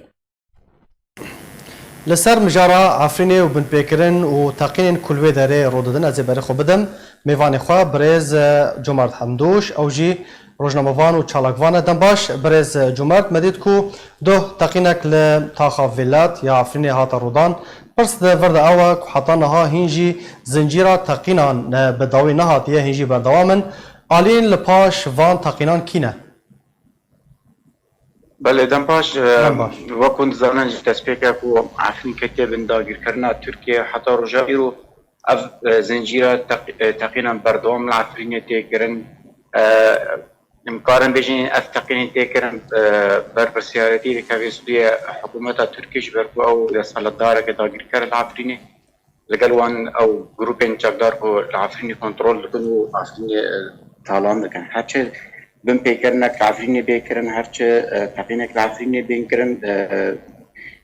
Li ser mijara Efrînê û binpêkirin û teqînên ku li wê derê rû didin, ez ê berê xwe bidim mêvanê xwe, birêz, e, Comert Hemdûş, ew jî rojnamevan û çalakvan e. Dem baş, birêz, e, Comert, me dît ku duh teqînek li taxa Vêlat ya Efrînê hate rûdan. Pirs di vir de ew e ku heta niha hîn jî zincîra teqînan, e, bi dawî nehatiye, hîn jî berdewam in. Aliyên li paş van teqînan kî ne? Belê, dem baş, e, Dem baş. Wek hûn dizanin, ji destpêka ku Efrîn ketiye bin dagirkirina Tirkiyê heta roja îro, ev, e, zincîra teq-, e, teqînan berdewam li Efrînê tê kirin. E, em karin bêjin ev teqînên tê kirin, e, berpirsiyarîtî dikeve stûyê hikûmeta Tirkiyê, ji ber ku ew desthilatdareke dagirker li Efrînê. Li gel wan ew grûpên çekdar ku li Efrînê kontrol dikin û Efrînê, e, talan dikin. Her çi binpêkirinek li Efrînê bê kirin, her çi, e, teqînek li Efrînê bên kirin, e,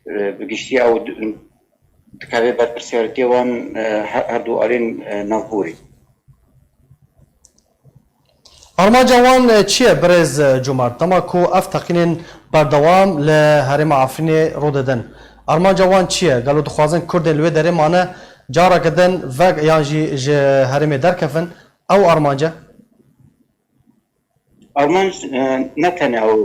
e, bi giştî ew di-, dikeve berpirsiyarîtiyê wan, e, he-, her du alên, e, navborî. Armanca wan çi ye birêz Cumart? Dema ku ev teqînên berdewam li herêma Efrînê rû didin, armanca wan çi ye? Gelo dixwazin Kurdên li wê derê mane careke din vek yan jî ji herêmê derkevin? Ew armanc e? Armanc e, ne tenê ew,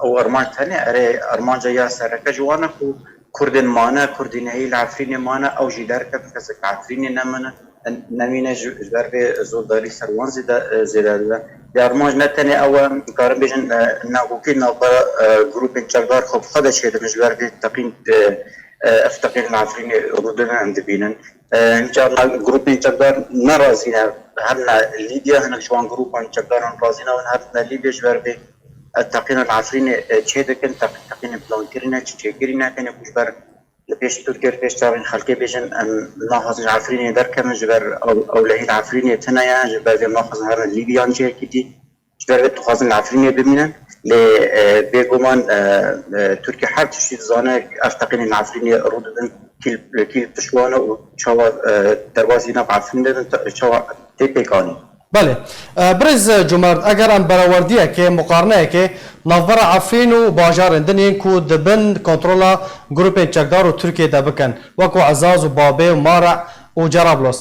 ew armanc tenê, erê armanca ya sereke ji wan e ku Kurdên mane, Kurdî nehî li Efrînê mane, ew jî derkevin, kesek li Efrînê nemine, nemîne ji, ji ber vê zordarî ser wan zêde, e, zêde dibe. Lê armanc ne tenê ew e, dikarin bêjin, e, nakokî navbera, e, grûpên çekdar xwe bi xwe de çêdibin ji ber vê teqîn, e, e, ev teqîn li Efrînê rû didin, em dibînin. E, carna grûpên çekdar ne razî ne, her ne Lîbya, hinek ji wan grûpan çekdaran razî ne, hûn her ne Lîbya ji ber vê, e, teqîna li Efrînê, e, çê dikin, teq-, teqînên plankirî ne, çêkirî ne, tenê ku ji ber li pêş Tirkiye, li pêş çavên xelkê bêjin, em naxwazin ji Efrînê derkevin, ji ber ew, ewlehî li Efrînê tune ye, ji ber vê naxwazin herin Lîbyan cihekî dî. Ji ber vê dixwazin li Efrînê bimînin. Lê, e, bêguman, e, e, Tirkiye her tiştî dizane, ev teqînên li Efrînê rû didin, kî li, kî li pişt wan e û çawa, e, derbasî nav Efrînê didin, te-, çawa tê pêkanîn. Belê. E, Birêz Cumert, eger em berewerdiyekê, muqarineyekê navbera Efrîn û bajarên din yên ku di bin kontrola grûpên çekdar û Tirkiyê de bikin, wekû Ezaz û Babê û Mare û Cerablos,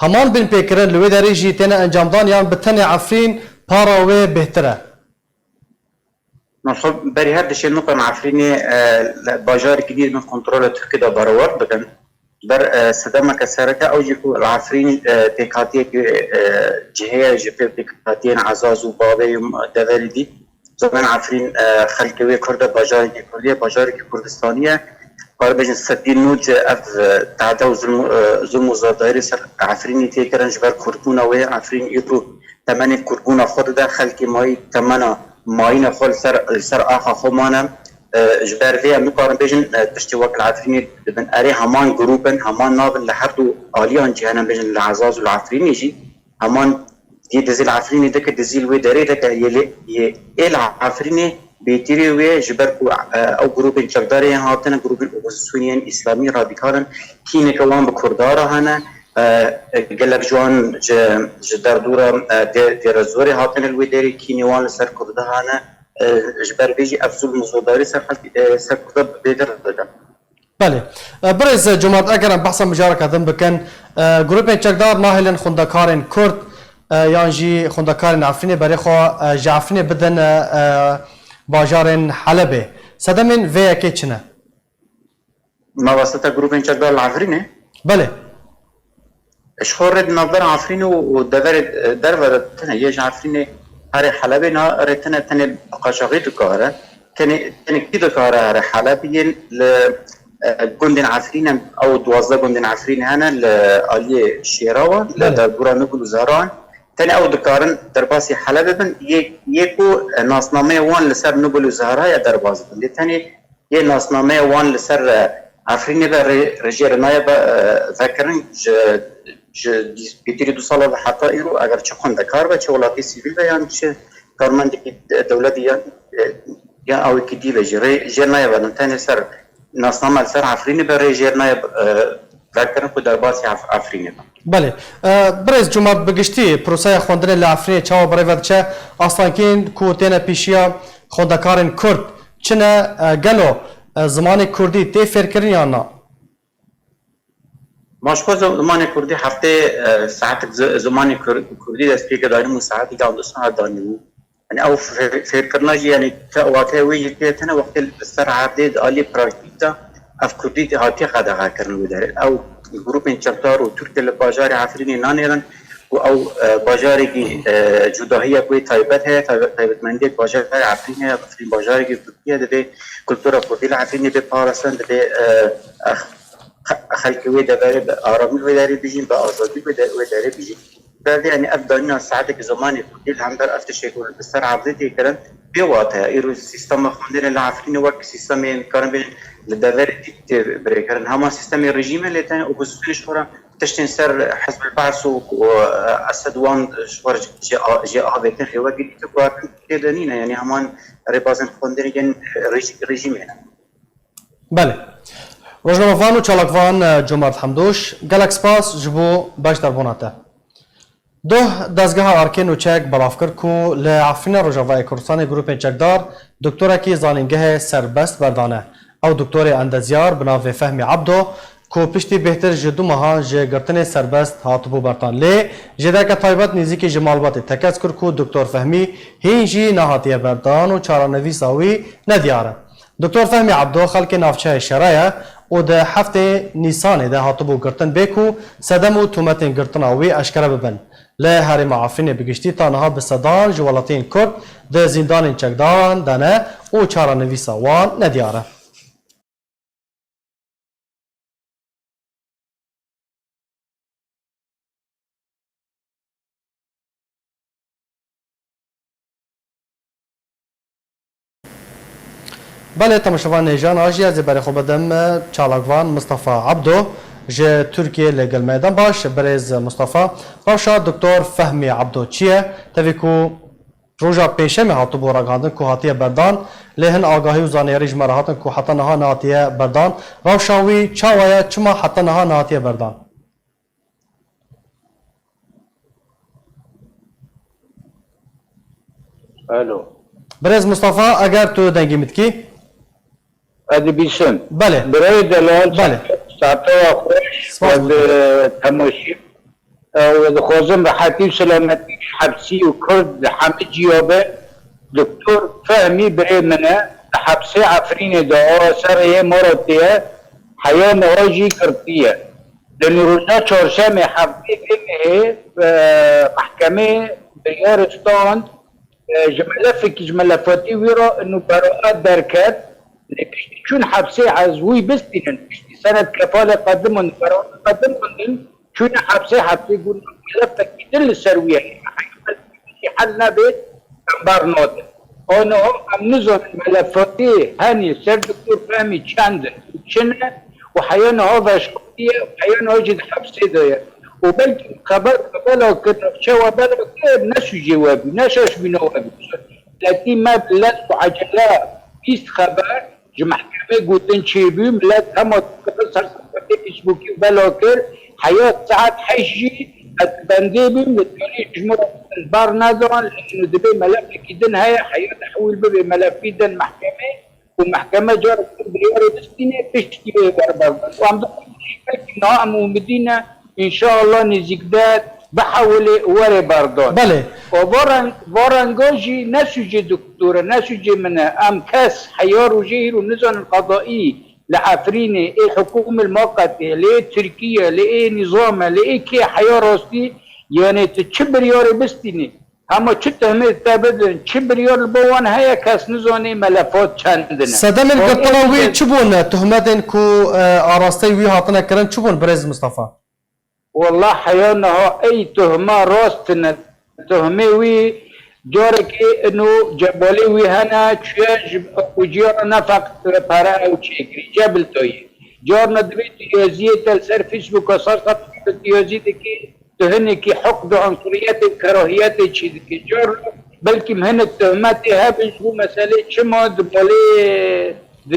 heman binpêkirin li wê derê jî têne encamdan yan bi tenê Efrîn para wê bêhtir e? Min xwe berî her dişên nû em Efrînê, e, li bajarekî dî bin kontrola Tirkiyê de berewerd bikin. Ber, e, sedemeke sereke ew jî ku li Efrîn, e, pêkhatiyekî, e, cihê ye ji pêkhatiyên Ezaz û Babê û deverê dî. Zaten Efrîn, e, xelkê wê Kurd e, bajarekî Kurdî ye, bajarekî Kurdistanî ye. Karibêjin sedî nod ev, e, tehde û zulm, e, zulm û zordarî ser Efrînî tê kirin ji ber Kurdbûna wê. Efrîn îro temenê Kurdbûna xwe dide, xelkê mayî temena mayîna xwe li ser, li ser axa xwe mane. E, ji ber vê em nikarin bêjin, e, tiştê wek li Efrînê dibin. Erê, heman grûp in, heman nav in, li her du aliyan jî hene, bêjin li Ezaz û li Efrînê jî. Heman yê dizî li Efrînê dike, dizî li wê derê dike, yê lê, yê ê li Efrînê bêtirê wê, ji ber ku, e, ew grûpên çekdarê yên hatine, grûpên opozîsyonê yên îslamî radîkal in, kîneke wan bi Kurda re hene, e, gelek ji wan ji, ji derdora, e, dê-, Dêrezorê hatine li wê derê, kînê wan li ser Kurda hene, e, ji ber vê jî ev zulm û zordarî ser xelk, e, ser Kurda bêtir dike. Belê. E, Birêz Cumart, eger em behsa mijareke din bikin, e, grûpên çekdar nahêlin xwendekarên Kurd, e, yan jî xwendekarên Efrînê berê xwe, e, ji Efrînê bidin, e, e, bajarên Helebê. Sedemên vê yekê çi ne? Mabeseta grûpên çekdar li Efrînê? Belê. Ji xwe rê di navbera Efrînê û, û deverê, e, derve de tune. Yê ji Efrînê herê Helebê na rê tune, tenê bi qaçaxî dikare. Tenê, tenê kî dikare here Heleb? Yên li, e, gundên Efrînê, ew duwazdeh gundên Efrînê hene li aliyê Şêrawa, li Belê. derdora Nubul û Zehra. Tenê ew dikarin derbasî Helebê bin. Yê, yê ku, e, nasnameya wan li ser Nubul û Zehra ye derbas bin. Lê tenê yê nasnameya wan li ser, e, Efrînê ve rê-, rêjêrê naye ve, e, vekirin. Ji, ji dîs-, pêtirî du sala ve heta îro, eger çi xwendekar be, çi welatî sivîl be, yan çi karmendekî de-, dewletî yan, e, yan awekî dî ve jî rê jêr naye vekirin. Tenê ser nasname li ser Efrînê ve rê jêr naye, e, vekirin ku derbasî Ef-, Efrînê be. Belê. E, Birêz Cumart, bi giştî proseya xwendinê li Efrînê çawa bi rê ve diçe? Astankên ku têne pêşiya xwendekarên Kurd çi ne? E, gelo, e, zimanê Kurdî tê fêrkirin yan na? Ma ji xwe zi-, zimanê Kurdî heftê, e, saetek zi-, zimanê Kur-, Kurdî dest pê kir, daîm û saetek yanî du saet danîbû. Yanî ew fê-, fêrkirina jî, yanî te-, wateya wê jî tê tune wextê li ser erdê di aliyê praktîk de ev Kurdî hatiye qedexekirin wê derê. Ew grûpên çekdar û Tirkiye li bajarê Efrînê nanêrin ku ew, e, bajarekî, e, cudahiyek wê taybet heye, taybe-, taybetmendiyek bajarê Efrînê heye. Efrîn bajarekî Tirkiye, divê kultura Kurdî li Efrînê bê parastin, divê, e, e, xe-, xelkê wê deverê bi aramî wê derê bijîn, bi azadî wê de-, wê derê bijîn. Ber vê, yanî ev danîna saetekî zimanê Kurdî li hember ev tiştê ku li ser erdê tê kirin, bê wate ye. Îro sîstema xwendinê li Efrînê wek sîstemên, karin bêjin, li deverê dî tê birêkirin. Hema sîstemê rejîm e, lê tenê opozîsyonê ji xwe re tiştên ser Hizb el-Ba's û, û, e, Esed wan ji xwe re jê a-, jê avêtin, rêwek dî ku hatin tê de nîne. Yanî heman rêbazên xwendinê yên rejî-, rejîmê ne. Belê. Rojnamevan û çalakvan, e, Cumart Hemdoş, gelek spas ji bo beşdarbûna te. Doh, dezgeha Arkê Nûçek belav kir ku li Efrîna Rojavayê Kurdistanê grûpên çekdar doktorekî zanîngehê serbest berdane. Ew doktorê endezyar bi navê Fehmî Ebdo ku piştî bêhtir ji du mehan ji girtinê serbest hatibû berdan. Lê jêderke taybet nêzîkî ji malbatê tekez kir ku Doktor Fehmî hîn jî nehatiye berdan û çarenivîsa wî nediyar e. Doktor Fehmî Ebdo xelkê navçeyê Şere ye û di heftê Nîsanê de hatibû girtin bê ku sedem û tometên girtina wî eşkere bibin. Li herêma Efrînê bi giştî ta niha bi sedan ji welatiyên Kurd di zîndanên çekdaran de ne û çarenivîsa wan nediyar e. Belê, temaşevan hêjan, a jî ez ê berê xwe bidim çalakvan Mustafa Abdo ji Tirkiyê li gel me. Dem baş, birêz Mustafa. Rewşa Doktor Fehmî Abdo çi ye? Tevî ku roja Pêncşemê hatibû ragihandin ku hatiye berdan, lê hin agahî û zaniyarî ji me re hatin ku heta niha nehatiye berdan. Rewşa wî çawa ye? Çima heta niha nehatiye berdan? Alo. Birêz Mustafa, eger tu dengê min dikî? Ez dibîsim. Belê. Birayê delal, Belê. Saeteya xweş, Spas we dikim. Temaşî, e, we dixwazim rehetî û selametî hepsî û Kurd di hemî ciya be. Doktor Fehmî birê min e, di hepsê Efrînê de, a serê yê Maratê ye, heya niha jî girtî ye. Di nîroja çarşemê heftê vê mehê, e, mehkemê biryar stand, e, ji melefekî, ji melefatî wî re nû beraet derket. Lê piştî çûn hepsê ez wî bistînin. Piştî senet kefalê qedimandin, beraet qedimandin, çûne hepsê, hepsê got melefekî din li ser wî heye. Hel nebê, em bernadin. Aniha em nizanin melefatê henî ser Doktor Fehmî çend in û çi ne û heya niha veşartî ye û heya niha jî di hepsê de ye. Û belkî xeber we bela kir, navçe we bela kir, ne sûcê we bû, ne şaşbîna we bû. Miletî me bi lez û ecele bîst xeber ji mehkemê gotin çêbû, milet hema dikeve ser sehfetê Facebookî û bela kir, heya saet heşt jî ez bendê bûm, li Tirkiyeyê ji min re ber nedan, lê û dibê melefekî din heye, heya dihewil bibê melefî din mehkemê û mehkeme carek din biryarê bistîne, piştî wê wer berdan. Û em dixwazin belkî niha em umidî ne, înşallah nêzîk de bihewilê û werê berdan. Belê. Û va reng-, va renga jî ne sûcê doktor e, ne sûcê min e. Em kes heya rojê îro nizanin qedaî li Efrînê, ê hikûmê li Maqetê, lê ê Tirkî ye, lê ê nîzam e, lê ê kê heya rastî, yanê tu çi biryarê bistînî, hema çi tuhmê te bidin, çi biryar li bo wan heye, kes nizanê melefat çend in e. Sedemên Wan girtina ê wî çi bûn? Tuhmetên ku, e, arasteyî wî hatine kirin çi bûn, birêz Mustafa? Wallah heya niha ey tuhma rast tine. Tuhmê wî carekê ino cebalê wî hene, çûye ji ewciya re nefeq pere ew çêkirî, cebil toyê. Carna dibê tu yaziyê te li ser Facebooka sar sar tu yazî dikî, tu hinekî hukd û unsuriyetê û kerahiyetê çî dikî. Carna belkî hinek tuhmetê hebin ji bo meselê çima di balê di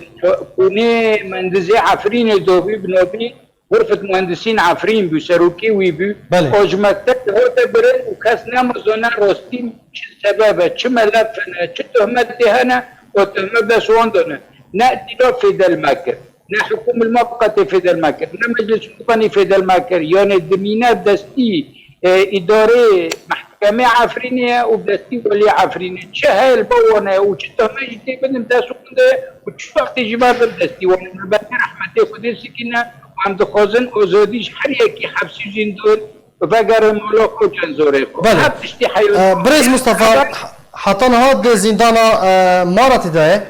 kûnê mendizê Efrînê dobî bi nobî Xurfet Muhendisîn Efrîn bû, serokê wî bû. Belê. O ji mekteb hate birin û kes nema zane rastî çi sebeb e, çi melef hene, çi tuhmetê hene, o tuhmet dest wan de ne. Ne îtîlaf fêde li me kir, ne hikûm li me qetê fêde li me kir, ne meclis Qurbanî fêde li me kir. Yanê dimîne destî, e, îdarê mehkemê Efrînê ye û destî welî Efrînê. Çi heye li ba wan e û çi tuhmet jî tê bidin dest wan de û çi wextê jî berdin destî wan e. Me berê rehmetê Xwedê sikîne. Em dixwazin azadî ji her yekî hepsî zîndon vegerin mala xwe û çend zorê xwe. Belê. Her tiştî heyat. E, birêz Mustafa, heta niha di zîndana, e, Maratî de ye?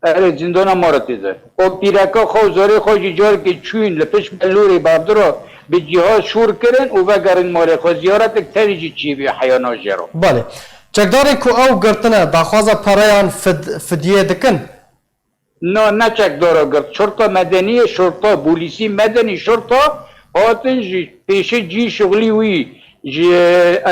Erê, zîndana Maratî de. O pîreka xwe û zorê xwe jî carekê çûyîn li pişt belûrê berdira bi cîhaz şûr kirin û vegerin malê xwe. Ziyaretek tenê jî çêbî heya nijêro. Belê. Çekdarên ku ew girtine daxwaza pereyan fid-, fidiyê dikin? Na, ne çekdara girt. Şurta medenî ye, şurta, polîsî medenî, şurta hatin ji pêşê cî şixulî wî ji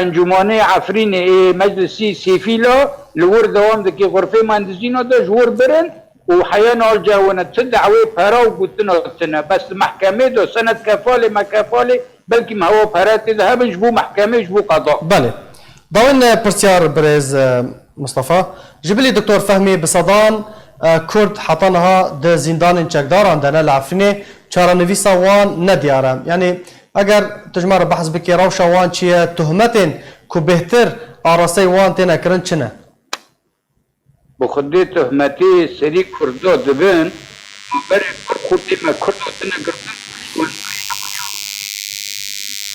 Encûmanê Efrînê ê Meclisî Sêfîla li wir dewam dike. Xurfê mendizîna de ji wir birin û heya nal cewine ti dawê pera û gotina tine. Bes li mehkemê de senet kefalê mekefalê Belkî me hewa pere tê de hebin ji bo mehkemê, ji bo qeda. Belê. Dawên, e, pirsyar birêz, e, Mustafa. Ji bilî Doktor Fehmî, bi sedan, e, Kurd heta niha di zîndanên çekdaran de ne li Efrînê, çarenivîsa wan ne diyar e. Yanî eger tu ji me re behs bikî, rewşa wan çi ye, tohmetên ku bêhtir arasteyê wan têne kirin çi ne? Bi xwedê tohmetê serî Kurda dibin, ma berê Kurd xwe tê me Kurda tine girtin.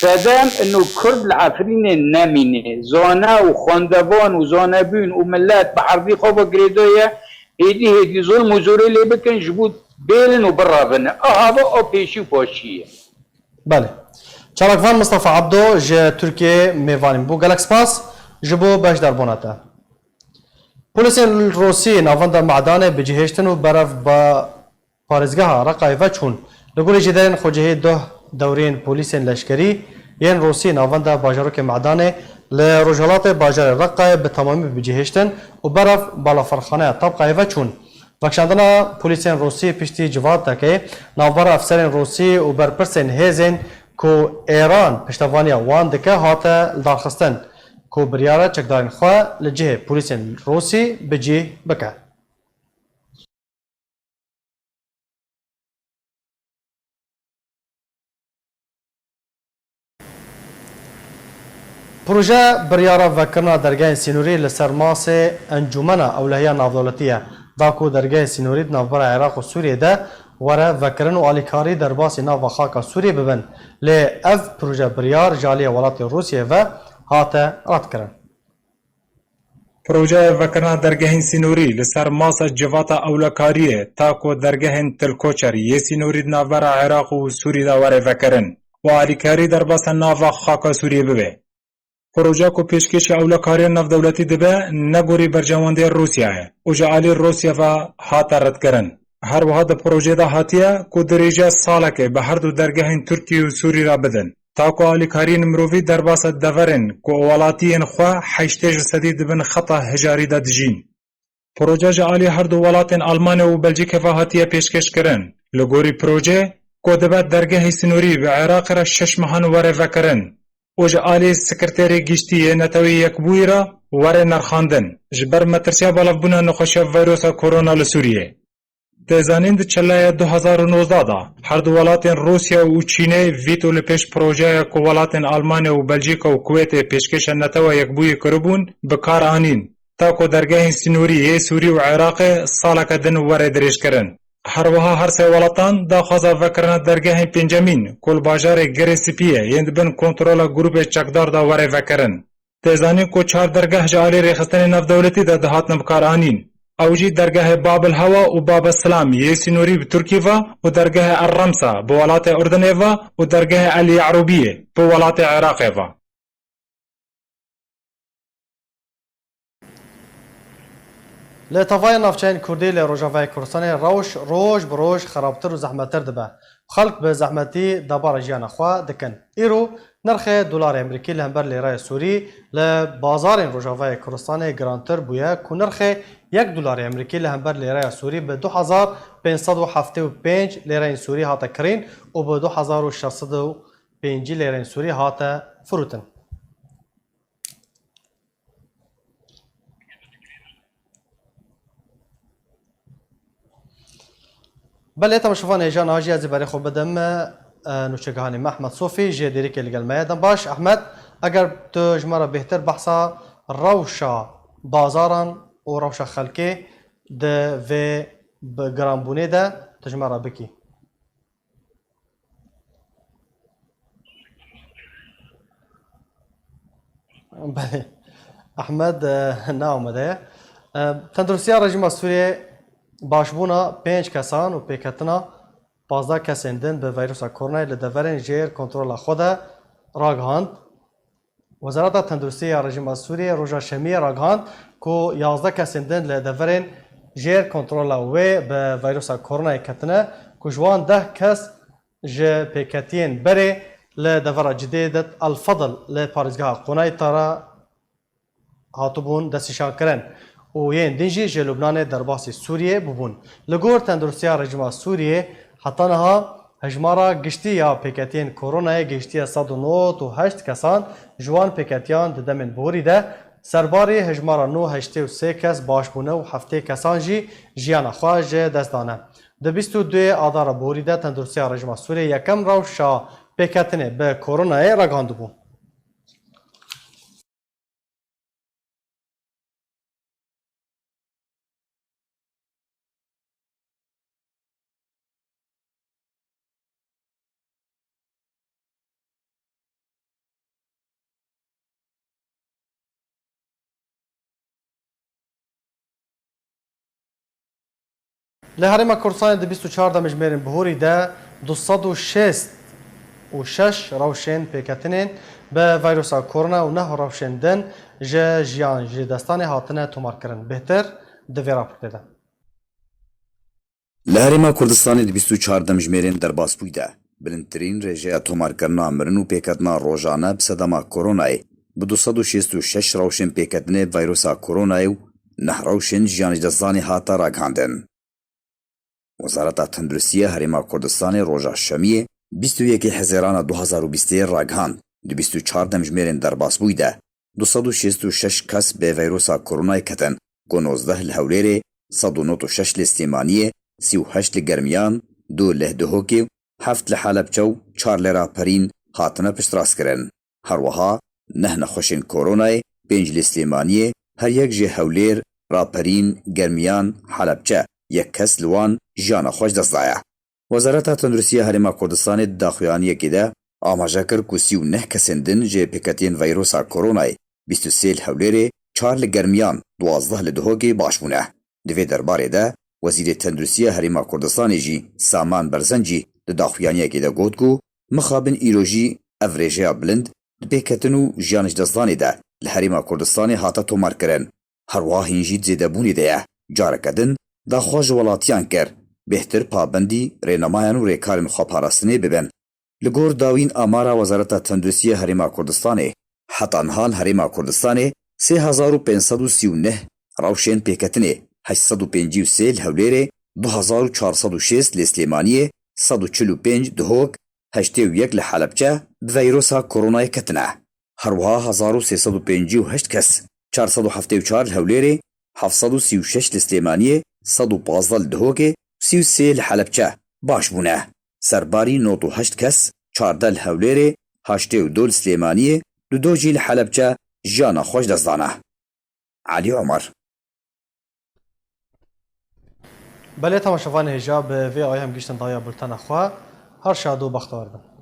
Sedem ino Kurd li Efrînê nemîne. Zane û xwendevan û zanebûn û milet bi erdî xwe ve girêdaye, hêdî hêdî zulm û zorê lê bikin ji bo bêlin û birevin. Aha ve a pêşî û paşî ye. Belê. Çalakvan Mustafa Abdo ji Tirkiyeyê mêvanî bû. Gelek spas ji bo beşdarbûna te. Polîsên Rûsî navenda Me'danê bicihêştin û berev ba parêzgeha Reqayê veçûn. Li gorî jêderên xwecihî duh dewriyên polîsên leşkerî yên Rûsî navenda bajarokê Me'danê li rojhilatê bajarê Reqayê bi temamî bicihêştin û berev balafirxaneya Tabqayê veçûn. Vekişandina polîsên Rûsî piştî civatekê navbera efserên Rûsî û berpirsên hêzên ku Êran piştevaniya wan dike hate lidarxistin ku biryar e çekdarên xwe li cihê polîsên Rûsî bi cih bike. Proje biryara vekirina dergehên sînorî li ser masê Encûmena Ewlehiya Navdewletî ye, da ku dergehê sînorî di navbera Iraq û Sûriyê de were vekirin û alîkarî derbasî nava xaka Sûriyê bibin. Lê ev proje biryar ji aliyê welatê Rûsiyê ve hate redkirin. Projeya vekirina dergehên sînorî li ser masa civata ewlekariyê ta ku dergehên Til Koçer yê sînorî di navbera Iraq û Sûrî de were vekirin û alîkarî derbasa nava xaka Sûriyê bibe. Proje ku pêşkêşî ewlekariya navdewletî dibe, ne gorî berjewendiyê Rûsya ye û ji alî Rûsya ve hate redkirin. Her wiha di projeyê de hatiye ku dirêjiya salekê bi her du dergehên Tirkiyê û Sûrî re bidin. Ta ku alîkariyên mirovî derbasa deverên ku welatiyên xwe heştê ji sedî di bin xeta hijarî de dijîn. Proje ji alî her du welatên Almanya û Belcîkê ve hatiye pêşkêşkirin. Li gorî projeyê, ku dibe dergehê sînorî bi Iraqê re şeş mehan were vekirin û ji alî Sekreterê Giştî yê Neteweyê Yekbûyî re were nirxandin, ji ber metirsiya belavbûna nexweşiya vîrusa korona li Sûriyê. Tê zanîn di çileya du hazar û nozdeh de her du welatên Rûsya û Çînê vîto li pêş projeya ku welatên Almanya û Belcîka û Kuwêtê pêşkêşa Netewa Yekbûyî kiribûn, bi kar anîn, ta ku dergehên sînorî yê Sûrî û Iraqê saleke din were dirêjkirin. Her wiha her sê welatan daxwaza vekirina dergehên pêncemîn ku li bajarê Girê Spî ye yên di bin kontrola grûpê çekdar de were vekirin. Tê zanîn ku çar dergeh ji alî rêxistinên navdewletî de dihatin bikaranîn. Ew jî dergehê Babil Hewa û Babe Silam yê sînorî bi Tirkî ve û dergehê El Remsa bi welatê Urdunê ve û dergehê El Ye'rûbiyê bi welatê Iraqê ve. Li tevaya navçeyên Kurdî li Rojavayê Kurdistanê rewş roj bi roj xerabtir û zehmettir dibe. Xelk bi zehmetî debara jiyana xwe dikin. Îro nirxê dolarê Amerîkî li hember lêraya Sûrî li bazarên Rojavayê Kurdistanê girantir bûye ku nirxê yek dolarê Amerîkî li hember lêraya Sûrî bi du hezar pênc sed û heftê û pênc lêreyên Sûrî hate kirîn û bi du hezar û şeş sed û pêncî lêreyên Sûrî hate firûtin. Belê, temaşevan hêja niha jî ez ê berê xwe bidim, e, nûçegihanê me Ehmed Sofî jê dêrikê li gel me ye. Dem baş Ehmed, eger tu ji me re bêhtir behsa rewşa bazaran û rewşa xelkê di vê bi giranbûnê de tu ji me re bikî. Belê. Ehmed, e, ne amade ye. E, tenduristiya rejîma Sûriyê başbûna pênc kesan û pêketina pazdeh kesên din bi vîrusa koronayê li deverên jêr kontrola xwe de ragihand. Wezareta Tenduristiyê ya Rejîma Sûriyê roja Şemiyê ragihand ku yazdeh kesên din li deverên jêr kontrola wê bi vîrusa koronayê ketine, ku ji wan deh kes ji pêketiyên berê li devera Cidê de El Fedil li parêzgeha Qonayî Tara hatibûn destnîşankirin û yên din jî ji Lubnanê derbasî Sûriyê bûbûn. Li gor Tenduristiya Rejîma Sûriyê heta niha Hejmara giştî ya pêketiyên koronayê gihiştiye sed û nod û heşt kesan, ji wan pêketiyan di demên borî de serbarî hejmara nû heştê û sê kes baş bûne û heftê kesan jî jiyana xwe ji dest dane. Di bîst û duyê adara borî de Tenduristiya Rejîma Sûriyê yekem rewşa pêketinê bi koronayê ragihandibû. Li Herêma Kurdistanê di bîst û çar demjimêrên bihorî de du sed û şêst û şeş rewşên pêketinên bi veyrusa korona û neh rewşên din ji jiyan ji destanê hatine tomarkirin. Bêhtir di vê raportê de. Li Herêma Kurdistanê di bîst û çar demjimêrên derbasbûyî de, bilindtirîn rêjeya tomarkirina mirin û pêketina rojane bi sedema koronayê, bi du sed û şêst û şeş rewşên pêketinê bi veyrusa koronayê û neh rewşên jiyan ji destdanê hate ragihandin. Wezareta Tenduristiya Herêma Kurdistanê roja Şemiyê, bîst û yekê Hezêrana du hazar û bîstê ragihand, di bîst û çar demjimêrên derbasbûyî de, du sed û şêst û şeş kes bi veyrusa koronayê ketin, ku nozdeh li Hewlêrê, sed û nod û şeş li Slêmaniyê, sî û heşt li Germiyan, du li Dihokê û heft li Helebçe û çar li Raperîn hatine piştrastkirin. Her wiha neh nexweşên koronayê, pênc li Slêmaniyê, her yek ji Hewlêr, Raperîn, Germiyan, Helebçe, yek kes li wan jiyana xwe ji dest daye. Wezareta Tenduristiya Herêma Kurdistanê di daxuyaniyekê de amaje kir ku sî û neh kesên din ji pêketiyên veyrosa koronayê, bîst û sê li Hewlêrê, çar li Germiyan, duwazdeh li Dihokê baş bûne. Di vê derbarê de Wezîrê Tenduristiya Herêma Kurdistanê jî Saman Berzencî di daxuyaniyekê de got ku mixabin îro jî ev rêjeya bilind di pêketin û jiyan ji destdanê de li Herêma Kurdistanê hate tomarkirin. Her wiha hîn jî di zêdebûnê de ye. Careke din daxwaz ji welatiyan kir, bêhtir pabendî rênemayan û rêkarên xweparastinê bibin. Li gor dawîn amara Wezareta Tenduristiya Herêma Kurdistanê, heta niha li Herêma Kurdistanê sê hezar û pênc sed û sî û neh rewşên pêketinê, heşt sed û pêncî û sê li Hewlêrê, du hezar û çar sed û şêst li Slêmaniyê, sed û çil û pênc Dihok, heştê û yek li Helebçe bi veyrosa koronayê ketine. Her wiha hezar û sê sed û pêncî û heşt kes, çar sed û heftê û çar li Hewlêrê, heft sed û sî û şeş li Slêmaniyê, sed û pazdeh li Dihokê û sî û sê li Helebçe baş bûne. Serbarî nod û heşt kes, çardeh li Hewlêrê, heştê û du li Slêmaniyê, du do jî li Helebçe jiyana xwe ji dest dane. Elî Omer. Belê temaşevanê hêja, bi vê ayê em gihîştin dawiya bultena xwe. Her şad û bextewar bin.